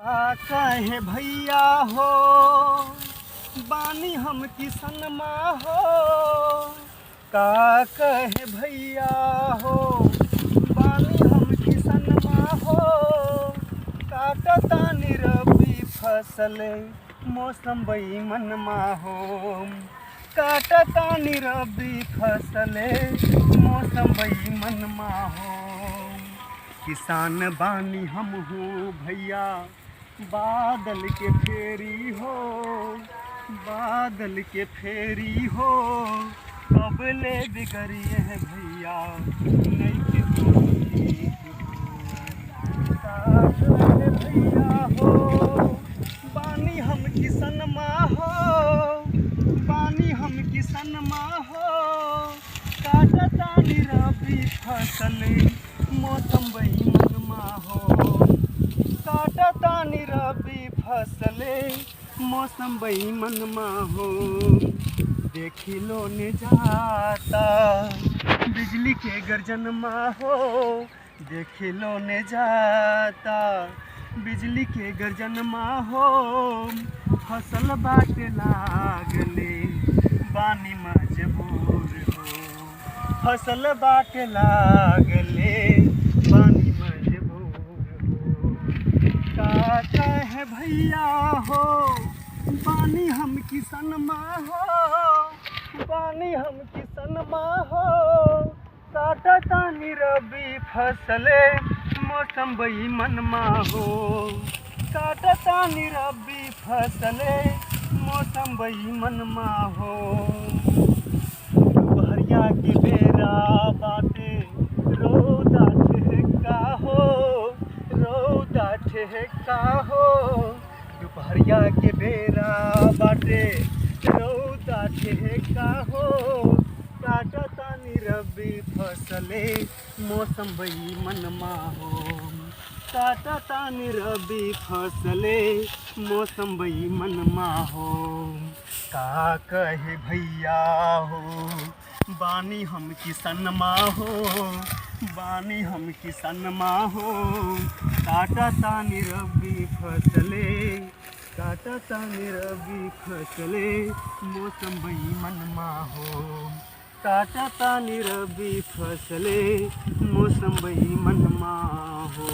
का कहे भैया हो, बानी हम किसनमा हो। का कहे भैया हो, बानी हम किसनमा हो। काटतानी रबी फसल मौसम बेईमनमा हो। काटतानी रबी फसल मौसम बेईमनमा हो। किसान बानी हम हो भैया, बादल के फेरी हो, बादल के फेरी हो। अब ले बिगड़िए है भैया, नहीं के साथ रहे भैया हो। बानी हम किसन हो, बानी हम किसन हो। काटतानी रबी फसल मौसम बेईमनमा हो। काटतानी रबी फसले मौसम बेईमनमा हो। देखी लो ने जाता बिजली के गर्जन मा हो। देखी लो ने जाता बिजली के गर्जन मा हो। फसल बाटे लागले बानी मजबूर हो। फसल बाटे लागले बानी मजबूर हो। का कहे भैया हो, बानी हम किसन हो, बानी हम किसन हो। काटतानी रबी फसले मौसम बेईमनमा हो। काटतानी रबी फसले मौसम बेईमनमा हो। दुपहरिया के बेरा बाटे रौदा ठेका हो, रौदा ठेका हो। दुपहरिया के बेरा बाटे रौदा ठेका हो। काटतानी रबी फसले मौसम बेईमनमा हो। काटतानी रबी फसले मौसम बेईमनमा हो। का कहे भैया हो, बानी हम किसनमा हो, बानी हम किसनमा हो। काटतानी रबी फसले, काटतानी रबी फसले मौसम बेईमनमा हो। काटतानी रबी फसले मौसम बेईमनमा हो।